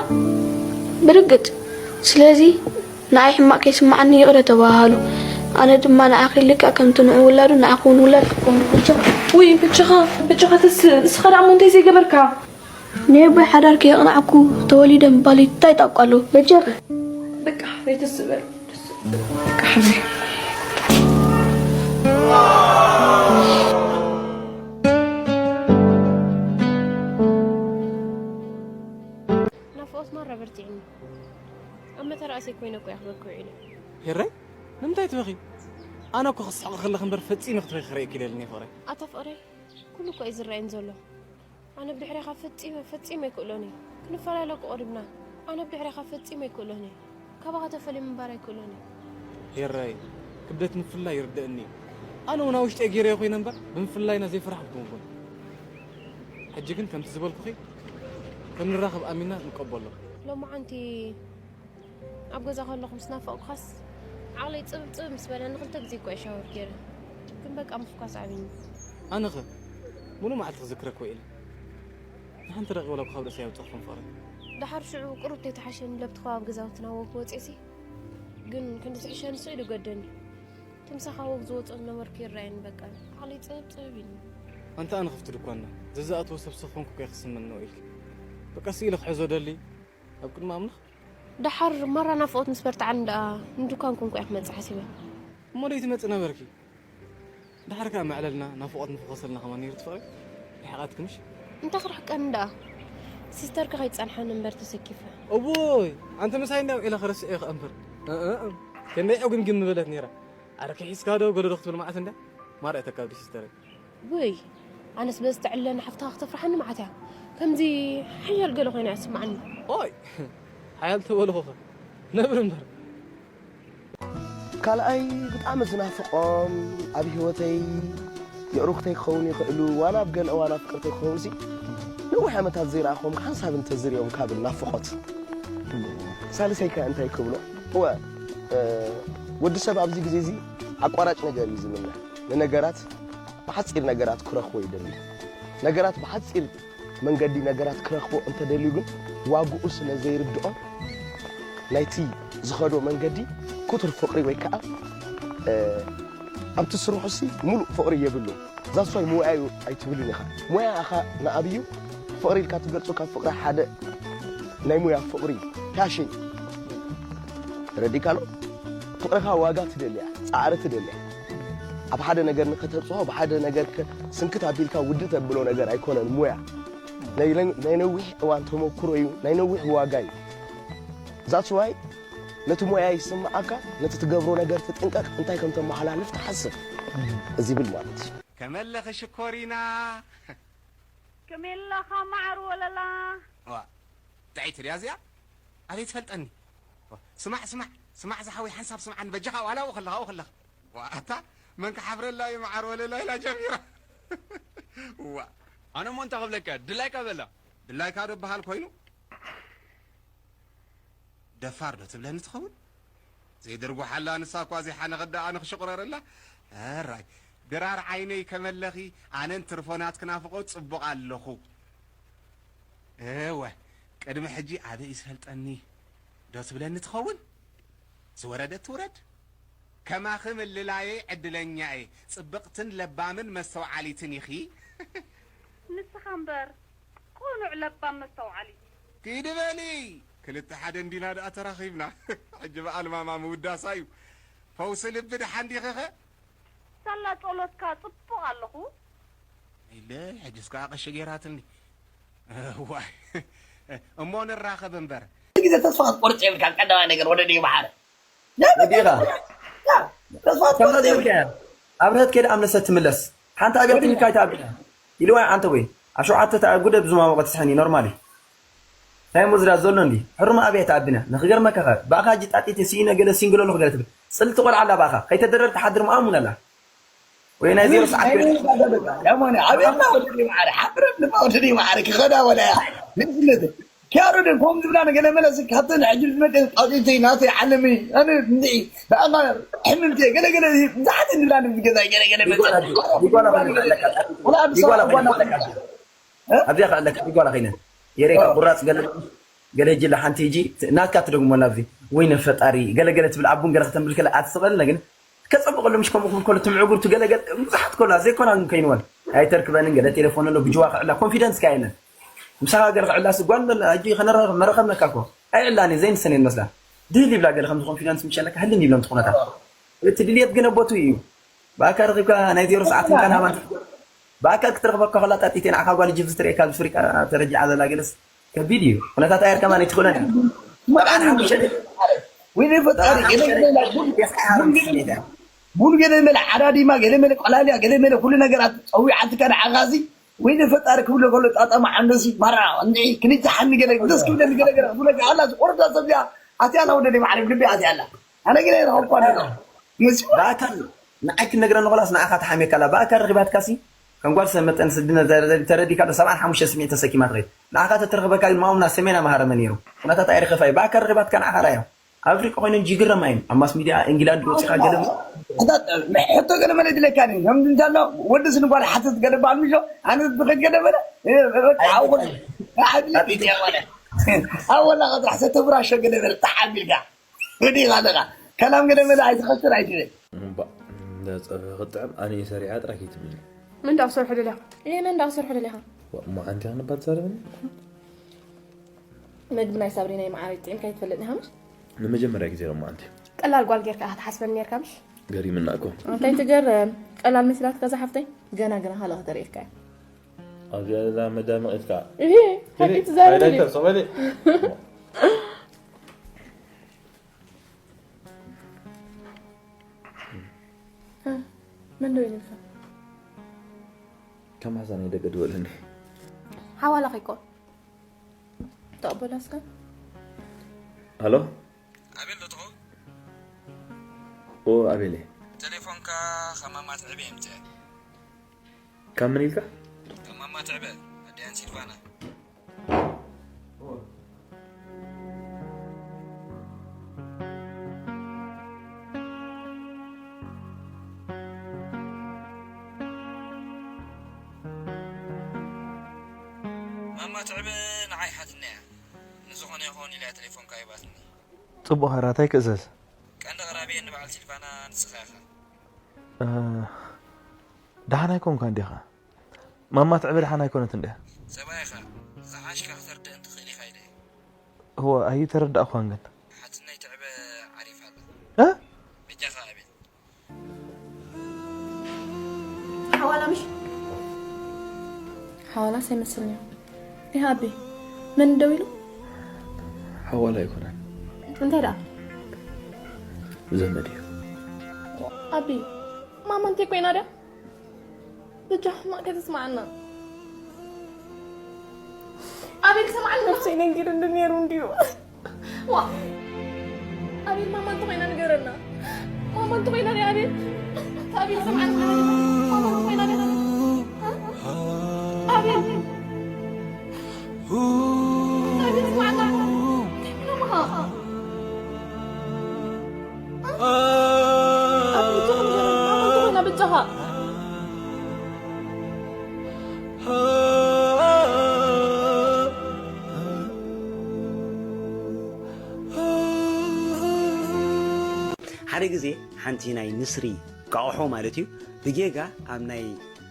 ብርግጽ። ስለዚ ንዓይ ሕማቕ ከይስምዓኒ ይቕረ ተባሃሃሉ። ኣነ ድማ ንዓኺ ልክዕ ከምቲ ንዑ ውላዱ ንዓኺ እውን ውላድ ክኸውን በጃኺ። ውይ በጃኻ፣ በጃኻ ተስእ፣ ንስኻ ደኣ እሞ እንታይ ዘይገበርካ? ናይ ኣቦይ ሓዳር ከየቕናዕኩ ተወሊደ ምባል እንታይ ጣቋ ኣለዎ? በጃኺ። በቃ ዘይተስእ በል። በቃ ሓወይ። ናፍቖት ማራ በርቲዕኒ። ኣብ መተርኣሰይ ኮይነ እኮ እየ ክበኪ ውዒለ። ሄረይ፣ ንምንታይ ትበኺ? ኣነ እኮ ክስሕቕ ከለኺ እምበር ፈጺመ ክትበኺ ክርእየኪ ደልኒ ፍቕረይ። ኣታ ፍቕረይ፣ ኩሉ እኮ እዩ ዝረኣየኒ ዘሎ። ኣነ ብድሕሬኻ ፈጺመ፣ ፈጺመ ኣይክእሎን እየ። ክንፈላለ እኮ ቀሪብና። ኣነ ብድሕሬኻ ፈጺመ ኣይክእሎን እየ። ካባኻ ተፈልየ ምንባር ኣይክእሎን እየ። ሄራይ፣ ክብደት ምፍልላይ ይርደኣኒ እዩ። ኣነ እውን ኣብ ውሽጠይ ገይረዮ ኮይነ እምበር፣ ብምፍልላይና ዘይፈራሕኩ ምኾን። ሕጂ ግን ከምቲ ዝበልኩኺ፣ ከም ንራኸብ ኣሚንና ንቀበሎ። ሎማዓንቲ ኣብ ገዛ ከለኹ ምስ ናፈቕኩኻስ ዓቕለይ ጽብብ ጽብብ ምስ በለኒ ክልተ ግዜ እኮ እየ ሻወር ገይረ። ግን በቃ ምፍኳስ ዓቢኒ። ኣነኸ ሙሉእ መዓልቲ ክዝክረኪ ውዒለ። ንሓንቲ ደቂቕ ወላ እኳ ካብ ርእሰይ ኣይወጻእኩን ፍቕረይ። ደሓር ሽዑ ቁሩብ ተይተሓሸኒ ለብቲ ከባቢ ገዛውትና ወግ ወጺኤሲ። ግን ክንዲ ዝሕሸኒ ስቕ ኢሉ ገደኒ። እቲ ምሳኻ ወግ ዝወጾ ዝነበርኩ ይረኣየኒ በቃ። ዓቕለይ ጽብብ ጽብብ ኢሉኒ። ኣንታ ኣነ ክፍቲ ድኳንና ዘዝኣተወ ሰብ ስኽ ኮንኩ እኮ እየ ክስመን ነው ኢልኪ። በቃ ስኢለ ክሕዞ ደሊ ኣብ ቅድሚ ኣምላኽ። ደሓር ማራ ናፍቖት ምስ በርትዓኒ ደኣ ንድኳን ኮንኩ እየ ክመጽእ ሓሲበ። እሞ ደይ ትመጽእ ነበርኪ? ደሓር ከኣ መዕለልና ናፍቖት ምፈኾሰልና ከማን ነይሩ ትፈቕሪ? ርሒቓትኪ ምሽ? እንታይ ክርሕቀኒ ደኣ? ሲስተርኪ ከይትጸንሓኒ እምበር ተሰኪፈ። እውይ፣ ኣንቲ ምሳይ እንዳ ውዒለ ክረስዕ እየ ከኣ እምበር። እ፣ እ፣ እ። ከመይ ዕጉምግም ምበለት ነይራ። ኣረ ከሒስካ ዶ ገለ ዶ ክትብል መዓት እንዳ? ማራ እተካብዲ ሲስተረይ። ውይ፣ ኣነስ በዚ ትዕለኒ ሓፍትኻ ክተፍርሓኒ መዓት እያ። ከምዚ ሓያል ገለ ኮይና እያ ትስምዓኒ። ኦይ፣ ሓያል ተበልኹኸ። ነብሪ እምበር። ካልኣይ ብጣዕሚ ዝናፍቖም ኣብ ህይወተይ የዕሩኽተይ ክኸውን ይኽእሉ፣ ዋላ ኣብ ገለ እዋን ኣፍቅርተይ ክኸውን ሲ ነዊሕ ዓመታት ዘይረኣኹዎም ሓንሳብ እንተዝሪኦም ካብ ናፍቖት። ሳልሰይ ከ እንታይ ክብሎ? እወ፣ እ፣ ወዲ ሰብ ኣብዚ ግዜ እዚ ኣቋራጭ ነገር እዩ ዝምነ። ንነገራት ብሓጺር ነገራት ክረኽቦ ይደሊ። ነገራት ብሓጺር መንገዲ ነገራት ክረኽቦ እንተደልዩ ግን ዋግኡ ስለ ዘይርድኦ ናይቲ ዝኸዶ መንገዲ ክቱር ፍቕሪ ወይ ከዓ፣ እ፣ ኣብቲ ስርሑሲ ሙሉእ ፍቕሪ የብሉን። ዛስዋይ ሞያዩ ኣይትብልን ኢኻ። ሞያ ኢኻ ንኣብዩ ፍቕሪ ኢልካ ትገልጾ ካብ ፍቕሪ ሓደ ናይ ሞያ ፍቕሪ ፓሽን እዩ። ተረዲእካ ኣሎ? ፍቕርኻ ዋጋ ትደልያ፣ ጻዕሪ ትደልያ። ኣብ ሓደ ነገር ንኸተብጽሖ፣ ብሓደ ነገር ከ-፣ ስንክት ኣቢልካ ውድእ ተብሎ ነገር ኣይኮነን ሞያ። ናይ ለ-፣ ናይ ነዊሕ እዋን ተመኩሮ እዩ፣ ናይ ነዊሕ ዋጋ እዩ። That's why ነቲ ሞያ ይስምዓካ፣ ነቲ ትገብሮ ነገር ትጥንቀቕ፣ እንታይ ከም ተመሓላልፍ ትሓስብ። እዚ ይብል ማለት እዩ። ከመለኺ ሽኮሪና። ከመይ ኣለኻ መዓር ወለላ? ዋ፣ ጥዕይቲ ድያ እዚኣ? ኣበይ ትፈልጠኒ? ዋ፣ ስማዕ፣ ስማዕ፣ ስማዕ ዝሓወይ ሓንሳብ ስምዓኒ በጃኻ፣ ዋላ ኣብኡ ከለኻ፣ ኣብኡ ከለኻ። ዋ፣ ኣታ መን ክሓፍረላ እዩ መዓር ወለላ ኢላ ጀሚራ። ዋ። ኣነ እሞ እንታይ ክብለካ፣ ድላይካ በላ። ድላይካ ዶ በሃል ኮይኑ? ደፋር ዶ ትብለኒ ትኸውን? ዘይድርጉሓላ ንሳ እኳ ዘይሓነኸት ደኣ ኣነ ክሽቑረረላ? ኣራይ፣ ድራር ዓይነይ ከመለኺ ኣነን ትርፎናት ክናፍቖ ጽቡቕ ኣለኹ። እወ፣ ቅድሚ ሕጂ ኣበይ ዝፈልጠኒ ዶ ትብለኒ ትኸውን? ዝወረደት ትውረድ። ከማኺ ምልላየይ ዕድለኛ እየ። ጽብቕትን ለባምን መስተውዓሊትን ኢኺ። ንስኻ እምበር ቅኑዕ ለባም መስተውዓሊ። ኪዲ በሊ፣ ክልተ ሓደ እንዲና ደኣ ተራኺብና። ሕጂ በዓል ማማ ምውዳሳ እዩ። ፈውሲ ልቢ ደሓን ዲኺኸ? ሳላ ጸሎትካ ጽቡቕ ኣለኹ። ኢለ ሕጅስ ከኣ ቀሺ ገይራትኒ። እዋይ፣ እሞ ንራኸብ እምበር። ግዜ ተስፋ ክትቆርጽ የብልካን። ቀዳማይ ነገር ወደ ድዩ መሓረ። ወዲኻ። ተስፋ ከምዛ ክትቆርጽ ዘይብልካ እያ። ኣብርሀት ከይዳ ኣምለሰት ትምለስ። ሓንቲ ኣብያ ትንካ ኣይትኣብያ ኢልዋ። ኣንተ ወይ ኣብ ሸውዓተ ተኣ ጉደ ብዙ ማሞቀ ትስሕኒ ኖርማል እዩ። እንታይ ሞ ዝዳ ዘሎ እንዲ ሕሩማ ኣብያ ትኣብና ንክገርመካ ከ ብኣኻ ጅጣጢት ሲነ ገለ ሲንግሎ ለኹ ገለ ትብል ጽልቲ ቆልዓ ኣላ ብኣኻ ከይተደረር ትሓድር ምኣሙን ኣላ። ወይ ናይ ዜሮ ሰዓት ኮይነ ያማኒ ኣብያ ማ ወደዲ ማዕረ ሓብረ ድማ ወደዲ ማዕረ ክኸዳ ወላ ያ ንስነት ኪያሮ ደን ኮም ዝብላ ነገለ መለስ ካብተን ሕጂ ዝመጠ ጣጢተይ ናተይ ዓለመይ ኣነ እንዲ ብኣኻ ሕምምቲ ገለ ገለ ብዙሓት እንብላ ንብገዛ ገለ ገለ መጠ ይጓላ ኮይነ ኣለካ። ወላ ኣዲስ ይጓላ ኣበባ ኮይነ ጓና ኣለካ። ኣብዚኣ ከኣለካ ይጓላ ኮይነ የሬካ ቁራጽ ገለ ገለ ጅላ ሓንቲ ሂጂ ናትካ ትደግሞ ናብዚ ወይነ ፈጣሪ ገለገለ ትብል ኣቡን ገለ ከተንብል ከለ ኣትስቐልና ግን ከጸብቐሉ ምሽ ከምኡ ክብል ከሎ ትምዕጉር ትገለገል ብዙሓት ከላ ዘይኮና ግን ከይንወን ኣይተርክበንን ገለ ቴሌፎን ኣሎ ብጅዋ ክዕላ ኮንፊደንስ ካ የለን። ምሳኻ ገለ ክዕላ ስጓን በላ ኣጂ ከነረኸብ መረኸብነካ እኮ ኣይዕላን ዘይንሰን የን መስላ ድህል ይብላ ገለ ከምዚ ኮንፊደንስ ምሸለካ ህልን ይብሎም ትኾነታ እቲ ድልየት ግን ኣቦቱ እዩ። ብኣካ ረኺብካ ናይ ዜሮ ሰዓት እንካን ሃባን ብኣካ ክትረኽበካ ከላ ጣጢቴ ንዓኻ ጓል ጅብ ዝትርእየካ ኣብ ፍሪቃ ተረጂዓ ዘላ ገለስ ከቢድ እዩ። ኩነታት ኣየር ከማን ኣይትኽእሎን እያ። መርዓን ሓሙሽተ ደቂ ወይኔ ፈጣሪ ገለ ገለ ቡን ገለ ገለ መለ ዓዳዲማ ገለ መለ ቆላልያ ገለ መለ ኩሉ ነገራት ጸዊዓትካ ንዓኻ እዚ ወይኔ ፈጣሪ ክብሎ ከሎ ጣጣማ ዓንደሲ ማራ እንዲ ክንጅሓኒ ገለ ደስ ክብለኒ ገለ ገለ ክብለካ ኣላ ዝቆርዳ ሰብ እዚኣ ኣትያ ኣላ ወደደይ ማዕረግ ልቢ ኣትያ ኣላ ኣነ ገለ ረኸብኳ ኣለና ብኣካል ንዓይ ክነግረኒ ኮላስ ንዓኻ ተሓሚካ ኣላ ብኣካል ረኺባትካሲ ከም ጓል ሰብ መጠን ስድነ ተረዲካ ዶ ሰብዓን ሓሙሽተ ስሚዕ ተሰኪማ ትኸይድ ንዓኻ ተትረኽበካ ግን ማኡምና ሰሜን ኣምሃረ መን ነይሩ ኩነታት ኣይረኸፋይ ብኣካል ረኺባትካ ንዓኻ ራዮ ኣብ ኣፍሪቃ ኮይነን ጅግረማ እየን ኣብ ማስ ሚድያ እንግላንድ ወፂኻ ገለ ሕቶ ገለ መለ ድለካ ኒ ከም እንታሎ ወዲ ስንጓል ሓተት ገለ በዓል ምሾ ኣነ ትኸድ ገለ መለ ዓውኹን ዓብለቢት ያወለ ኣወላ ቀጥራሕ ሰተብራሾ ገለ መለ ተሓቢልካ ወዲኻ ኣለኻ ከላም ገለ መለ ኣይትኸስር ኣይትብል እምባ እንዳ ፀብሒ ክጥዕም ኣነ እየ ሰሪዓ ጥራይ ከይትብልኒ። መን ደኣ ክሰርሖ ደሊኻ? እየ መን ደኣ ክሰርሖ ደሊኻ? እሞ ሓንቲ ኢኻ ነባ ትዛረበኒ? መግቢ ናይ ሳብሪና ይመዓረይ ጥዒምካ ኣይትፈልጥን ኢኻ ምሽ? ንመጀመርያ ግዜ እሞ ሓንቲ። ቀላል ጓል ጌርካ ኢኻ ትሓስበኒ ኔርካ ምሽ? ገሪምና እኮ። እንታይ ትገርም? ቀላል መሲላትካ ዝሓፍተይ? ገና ገና ካልእ ከተርእየካ እየ። ኣብዚኣ ዘላ መዳመቒት ከዓ። እሂ፣ ሓቂ ትዛረበኒ። መን ደው ኢልካ? ከም ሓሳነይ ደቂ ድወለኒ ሓዋላ ከይኮን ተቐበላ እስከ ሃሎ ኣቤል ዶ ትኸውን ኦ ኣቤል እየ ቴሌፎንካ ከማማ ትዕበ የምፅአ ካብ መን ኢልካ ከማማ ትዕበ ኣዲያን ሲልቫና ማማ ትዕበ ንዓይ ሓትና እያ። ንዝኾነ ይኸውን ኢላ እያ ቴሌፎንካ ሂባትኒ። ጽቡቕ ሃራታይ ክእዘዝ። ቀንዲ ኣቕራቢየን ንበዓል ሲልቫና ንስኻ ኢኻ። ደሓን ኣይኮንካን ዲኻ? ማማ ትዕበ ደሓን ኣይኮነትን ድያ? ሰብኣይኻ ዝሓሽካ ክተርድእን ትኽእል ኢኻ ኢለ እየ። እወ ኣይተረዳእኳን ግን። ሓትነይ ትዕበ ዓሪፋ ኣላ። እ? በጃኻ ኣቤል። ሓዋላ ምሽ ሓዋላስ ኣይመስልን እዩ። ይህ ኣቤ መን ደው ኢሉ? ሓዋላ ኣይኮነን። እንታይ ደኣ? ዘመድ እዩ። ኣቢ ማማ እንታይ ኮይና ድያ? በጃ ሕማቕ ከተስማዓና። ኣቤል ሰምዓኒ ነብሰይ ነንጊሩ እንድነይሩ እንድዩ። ዋ ኣቤል ማማ እንተኾይና ንገረና። ማማ እንተኾይና ድያ ኣቤል? ኣቤል ሰምዓኒ ማማ እንተኾይና ድያ? ኣቤል ኣቤል ሰምዓና። እንታይ ኮይና ማማ? ኣቤል እንተኾይና በጃኻ። ሓደ ግዜ ሓንቲ ናይ ንስሪ እንቃቑሖ ማለት እዩ ብጌጋ ኣብ ናይ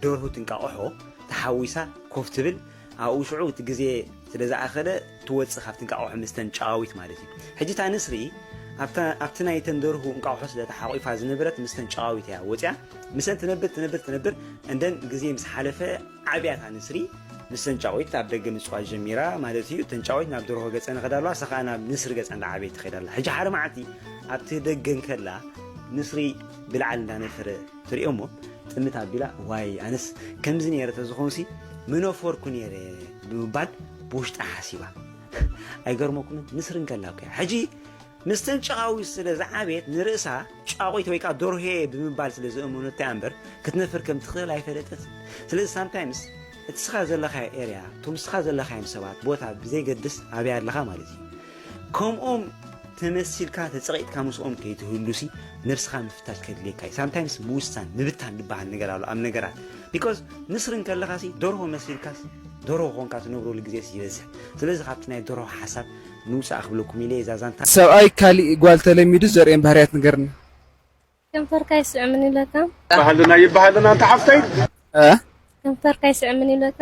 ደርሁ ትንቃቑሖ ተሓዊሳ ኮፍ ትብል ኣብኡ ሽዑ እቲ ግዜ ስለ ዝኣኸለ ትወፅእ ካብቲ እንቃቑሖ ምስተን ጨዋዊት ማለት እዩ ሕጂ እታ ንስሪ ኣብቲ ናይተን ደርሁ እንቃቑሖ ስለ ተሓቂፋ ዝነበረት ምስተን ጨዋዊት እያ ወፅያ ምሰን ትነብር ትነብር ትነብር እንደን ግዜ ምስ ሓለፈ ዓብያ እታ ንስሪ ምስ ተንጫዊት ኣብ ደገ ምፅዋት ጀሚራ ማለት እዩ። ተንጫዊት ናብ ደርሆ ገፀ ንኸዳ ኣለዋ፣ እሳ ከዓ ናብ ንስሪ ገፃ እንዳዓበየት ትኸይድ ኣላ። ሕጂ ሓደ መዓልቲ ኣብቲ ደገ እንከላ ንስሪ ብላዕሊ እንዳነፈረ ትሪኦ እሞ ጥምት ኣቢላ፣ ዋይ ኣነስ ከምዚ ነይረ ተዝኾንሲ ምኖፎርኩ ነይረ ብምባል ብውሽጣ ሓሲባ። ኣይገርመኩምን? ንስሪ እንከላ እኮ እያ። ሕጂ ምስተን ጨቓዊት ስለ ዝዓበየት ንርእሳ ጫቑት ወይ ከዓ ደርሆ እየ ብምባል ስለ ዝእመነቶ እያ እምበር ክትነፍር ከም ትኽእል ኣይፈለጠትን። ስለዚ ሳምታይምስ እቲ ስኻ ዘለኻዮ ኤርያ፣ እቶም ስኻ ዘለኻዮም ሰባት፣ ቦታ ብዘይገድስ ኣበይ ኣለኻ ማለት እዩ። ከምኦም ተመሲልካ ተጸቒጥካ ምስኦም ከይትህሉሲ ነብስኻ ምፍታሽ ከድልየካ እዩ። ሳምታይምስ ምውሳን ምብታን ዝበሃል ነገር ኣሎ ኣብ ነገራት። ቢኮዝ ንስሪ እንከለኻሲ ደርሆ መሲልካስ ደርሆ ኮንካ ትነብረሉ ግዜስ ይበዝሕ። ስለዚ ካብቲ ናይ ደርሆ ሓሳብ ንውጻእ ክብለኩም ኢለ እዛ ዛንታ። ሰብኣይ ካሊእ ጓል ተለሚዱ ዘርእየን ባህርያት ንገርኒ። ከንፈርካ ይስዕምን ይብለካ። ባህልና ይበሃልና እንተ ሓፍተይ። እ? ከንፈርካ ይስዕምን ይብለካ።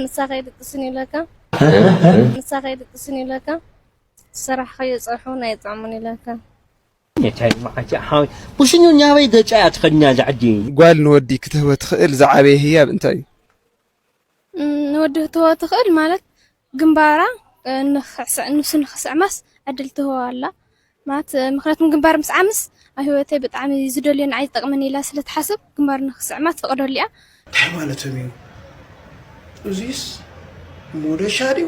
ንሳ ከይድቅስን ይብለካ። ንሳ ከይድቅስን ይብለካ። ዝሰራሕካዮ ጸብሒ እውን ኣይጥዕሙን ይብለካ። የቻይ መዓቻ ሓወይ፣ ብሽኙ ኛበይ ገጫ እያ ትኸድኛ እዛ ዓዲ? ጓል ንወዲ ክትህቦ ትኽእል ዝዓበየ ህያብ እንታይ እዩ? እም፣ ንወዲ ክትህቦ ትኽእል ማለት ግንባራ፣ እ፣ ንኽዕስ-፣ ንሱ ንኽስዕማስ ዕድል ትህቦ ኣላ። ማለት፣ እ፣ ምኽንያቱም ግንባር ምስዓምስ ኣብ ህይወተይ ብጣዕሚ ዝደልዮ ንዓይ ዝጠቕመኒ ኢላ ስለ ትሓስብ ግንባር ንኽስዕማ ትፈቕደሉ እያ። እንታይ ማለቶም እዩ? እዚስ ሞደሻ ድዩ?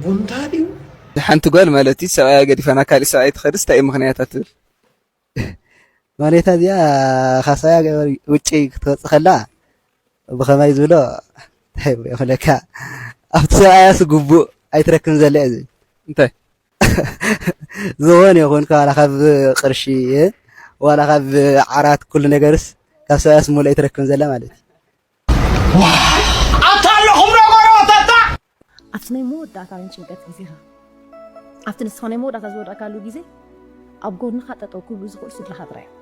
ቡንታ ድዩ? ሓንቲ ጓል ማለት እዩ፣ ሰብኣያ ገዲፋ ናብ ካሊእ ሰብኣይ ትኸድስ እንታይ እዩ ምኽንያታ ትብል? ማለታ እዚኣ ካብ ሰብኣያ ገ-፣ ውጪ ክትወጽእ ከላ ብኸመይ ዝብሎ እንታይ ይብለካ? ኣብቲ ሰብኣያስ ግቡእ ኣይትረክብን ዘላ እዩ ዝብል። እንታይ? ዝኾነ ይኹን፣ ዋላ ካብ ቅርሺ፣ ዋላ ካብ ዓራት፣ ኩሉ ነገርስ ካብ ሰብኣያስ ሙሉእ ኣይትረክብን ዘላ ማለት እዩ። ኣታ ኣለኹም ዶ ጎረባብታ? ኣብቲ ናይ መወዳእታ ናይ ጭንቀት ግዜኻ፣ ኣብቲ ንስኻ ናይ መወዳእታ ዝወደቕካሉ ግዜ ኣብ ጎንኻ ጠጠው ክብሉ ዝኽእሉ ስድራኻ ጥራይ እዮም።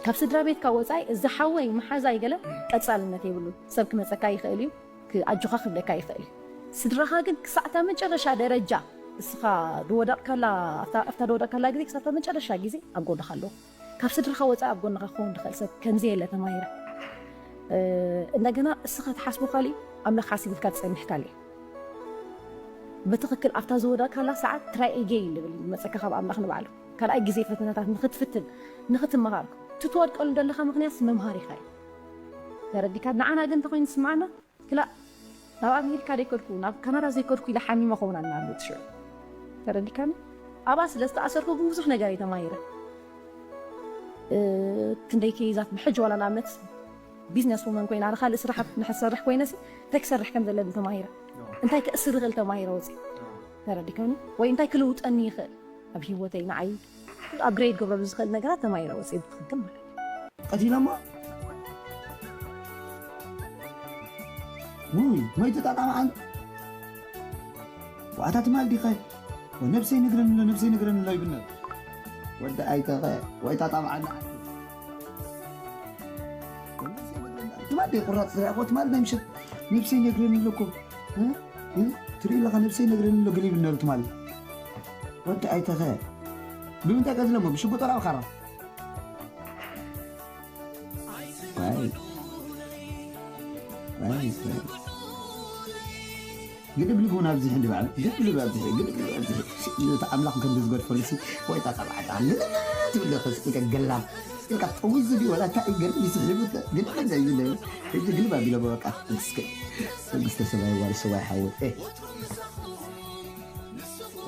ካብ ስድራ ቤትካ ወጻኢ እዚ ሓወይ መሓዛይ ገለ ቀጻልነት የብሉን። ሰብ ክመጸካ ይኽእል እዩ፣ ክ-፣ ኣጆኻ ክብለካ ይኽእል እዩ። ስድራኻ ግን ክሳዕ እታ መጨረሻ ደረጃ እስኻ ዝወደቕካላ፣ ኣብታ፣ ኣብታ ዝወደቕካላ ግዜ ክሳዕ እታ መጨረሻ ግዜ ኣብ ጎንኻ ኣለዉ። ካብ ስድራኻ ወጻኢ ኣብ ጎንኻ ክኸውን ዝኽእል ሰብ ከምዚ የለ ተማሂረ። እ፣ እንደገና እስኻ ትሓስቦ ካሊእ፣ ኣምላኽ ሓሲብልካ ትጸንሕ ካሊእ። ብትኽክል ኣብታ ዝወደቕካላ ሰዓት try again ዝብል እዩ ዝመጸካ ካብ ኣምላኽ ንባዕሉ። ካልኣይ ግዜ ፈተናታት ንኽትፍትን፣ ንኽትመሃር። እቲ ትወድቀሉ ዘለኻ ምኽንያት መምሃሪኻ እዩ። ተረዲካ? ንዓና ግን እንተኾይኑ ዝስምዓና፣ ክላእ፣ ናብ ኣሜሪካ ዘይከድኩ፣ ናብ ካናዳ ዘይከድኩ ኢለ ሓሚመ ኸውን ኣናብት ሽዑ። ተረዲካኒ? ኣብኣ ስለ ዝተኣሰርኩ ግን ብዙሕ ነገር እየ ተማሂረ። እ፣ ክንደይ ኬዛት ብሕጂ ዋላ ንኣብነት ቢዝነስ ውመን ኮይና፣ ንኻልእ ስራሓት ንሕሰርሕ ኮይነሲ እንታይ ክሰርሕ ከም ዘለኒ ተማሂረ። እንታይ ክእስር ይኽእል ተማሂረ ወፂ። ተረዲካኒ? ወይ እንታይ ክልውጠኒ ይኽእል ኣብ ህይወተይ ንዓይ ኣፕግሬድ ገብረሉ ዝኽእል ነገራት ተማሂረ ወፂ ብትኽክል ማለት እዩ። ቀቲሎሞ? ውይ፣ መይቱ ጣጣ መዓል። ዋዕታ ትማል ዲኸ? ወ ነብሰይ ነግረኒ ኣሎ፣ ነብሰይ ነግረኒ ኣሎ ይብል ነበር። ወዲ ኣይተኸ፣ ወይ ጣጣ መዓል ንዓል። ትማል ዲኸ ቁራጽ ስራሕ እኮ ትማል ናይ ምሸት ነብሰይ ነግረኒ ኣሎ እኮ። እ? እ? ትርኢ ኣለኻ ነብሰይ ነግረኒ ኣሎ ገለ ይብል ነበር ትማል። ወዲ ኣይተኸ። ብምንታይ ቀትሎሞ? ብሽጉጥ ወላ ብኻራ? ዋይ። ዋይ፣ ዋይ። ግድብ ልግቡን ኣብዚሕ እንዲ በዓል። ግድብ ልብ ኣብዚሕ፣ ግድብ ልብ ኣብዚሕ። እቲ ኣምላኽ ከም ዝገድፈሉ ሲ፣ ወይ ጣጣ በዓል። ግድብ ትብል ዶ ከስ፣ ኢልካ ገላም። ኢልካ ጠዊዙ ድዩ፣ ወላ እንታይ እዩ ገድብ ይስሕብ፣ ግድብ እንታይ እዩ ዝብል? ሕጂ ግልብ ኣቢሎ በቃ፣ እስከ። መንግስተ ሰማይ ዋርሶ ዋይ ሓወይ። ኤ።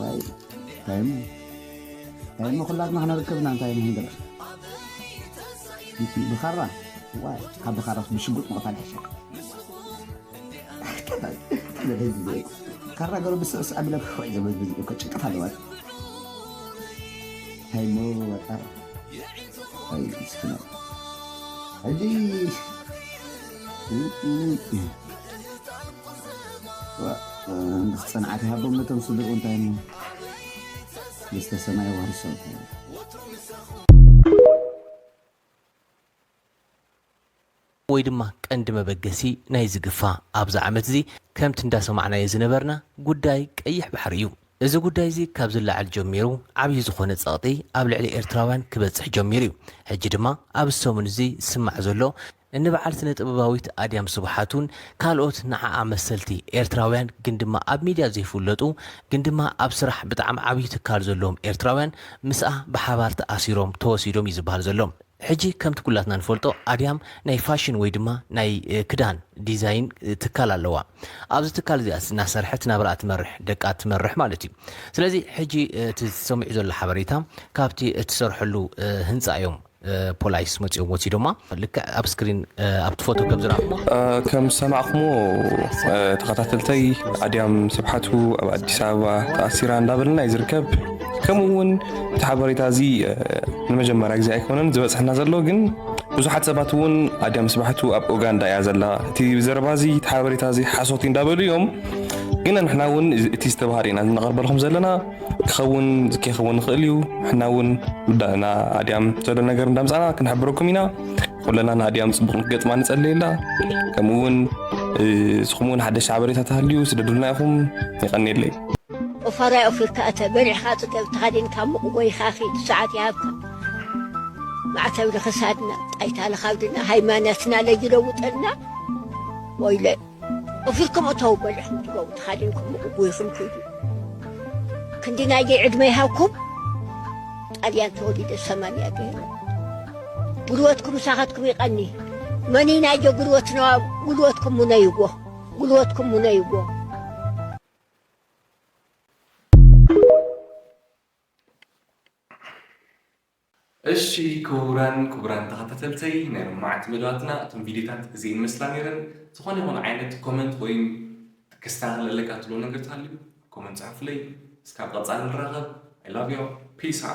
ዋይ፣ እንታይ እሞ? እንታይ እሞ ኩላትና ክነርክብና እንታይ እሞ ንገብር? ብኻራ? ዋይ፣ ካብ ብኻራስ ብሽጉጥ ምቕታል ይሕሸካ። ካራ ገሩ ብስዕስዕ ኣቢለ ክሕዋይ ዘመዝብዝ እኮ ጭንቀት ኣለዋ። እንታይ እሞ በቃ። ኣይ፣ ምስኪና። ሕጂ፣ ዋ፣ ንኽጸንዓት ይሃቦም ነቶም ስድርኡ እንታይ እሞ። ደስተ ሰማይ ዋርሶ። ወይ ድማ ቀንዲ መበገሲ ናይዚ ግፋ ኣብዚ ዓመት እዚ ከምቲ እንዳሰማዕናዮ ዝነበርና ጉዳይ ቀይሕ ባሕሪ እዩ። እዚ ጉዳይ እዚ ካብ ዝለዓል ጀሚሩ ዓብዪ ዝኾነ ጸቕጢ ኣብ ልዕሊ ኤርትራውያን ክበጽሕ ጀሚሩ እዩ። ሕጂ ድማ ኣብዚ ሰሙን እዚ ዝስማዕ ዘሎ እኒ በዓል ስነ ጥበባዊት ኣድያም ስብሓት እውን ካልኦት ንዓኣ መሰልቲ ኤርትራውያን ግን ድማ ኣብ ሚድያ ዘይፍለጡ ግን ድማ ኣብ ስራሕ ብጣዕሚ ዓብዪ ትካል ዘለዎም ኤርትራውያን ምስኣ ብሓባር ተኣሲሮም ተወሲዶም እዩ ዝበሃል ዘሎ። ሕጂ ከምቲ ኩላትና ንፈልጦ ኣድያም ናይ ፋሽን ወይ ድማ ናይ ክዳን ዲዛይን ትካል ኣለዋ። ኣብዚ ትካል እዚኣ እናሰርሐት ናብርኣ ትመርሕ፣ ደቃ ትመርሕ ማለት እዩ። ስለዚ ሕጂ እቲ ዝሰምዑ ዘሎ ሓበሬታ ካብቲ እትሰርሐሉ ህንፃ እዮም ፖላይስ መፂኦም ወሲዶማ። ልክዕ ኣብ ስክሪን ኣብቲ ፎቶ ከም ዝረኣኹሞ ከም ዝሰማዕኹሞ ተኸታተልተይ ኣድያም ስብሓቱ ኣብ ኣዲስ ኣበባ ተኣሲራ እንዳበልና እዩ ዝርከብ። ከምኡ እውን እቲ ሓበሬታ እዚ ንመጀመርያ ግዜ ኣይኮነን ዝበፅሐና ዘሎ፣ ግን ብዙሓት ሰባት እውን ኣድያም ስብሓቱ ኣብ ኡጋንዳ እያ ዘላ፣ እቲ ዘረባ እዚ እቲ ሓበሬታ እዚ ሓሶት እዩ እንዳበሉ እዮም። ግን ንሕና እውን እቲ ዝተባህለ ኢና እናቐርበልኩም ዘለና። ክኸውን ከይኸውን ይኽእል እዩ። ንሕና እውን ንኣድያም ዘሎ ነገር እንዳምፃና ክንሕብረኩም ኢና። ኩለና ንኣድያም ፅቡቕ ንክገጥማ ንፀልየላ። ከምኡ እውን ንስኹም እውን ሓደሽ ሓበሬታ ተሃልዩ ስደዱልና ኢኹም። የቐንየለይ። ኦፋራይ ኦፊርካ እተ በሊዕኻ ፅገብ ተኻዲንካ ሙቕ ጎይኻ ኺድ ሰዓት ይሃብካ። ማዕተብ ለኸሳድና ጣይታ ለኻብድና ሃይማኖትና ለይለውጠልና። ወይለ ኦፊርኩም እተው በሊዕኹም ትገቡ ተኻዲንኩም ሙቕ ጎይኹም ኪዱ። ክንዲ ናይገይ ዕድመ ይሃብኩም። ጣልያን ተወሊደ ሰማንያ ገይረ። ጉልበትኩም ምሳኻትኩም ይቐኒ። መኒ ናይገ ጉልበትና ጉልበትኩም ሙነይዎ። ጉልበትኩም ሙነይዎ። እሺ ክቡራን ክቡራን ተኸታተልተይ ናይ ሎማዓንቲ መደባትና እቶም ቪዲዮታት እዚኤን መስላ ነይረን። ዝኾነ ይኹን ዓይነት ኮመንት ወይም ክስተኻኸል ኣለካ ትብሎ ነገር ተሃልዩ ኮመንት ጽሕፉለይ። እስካብ ቀጻሊ ንራኸብ። I love you. Peace out.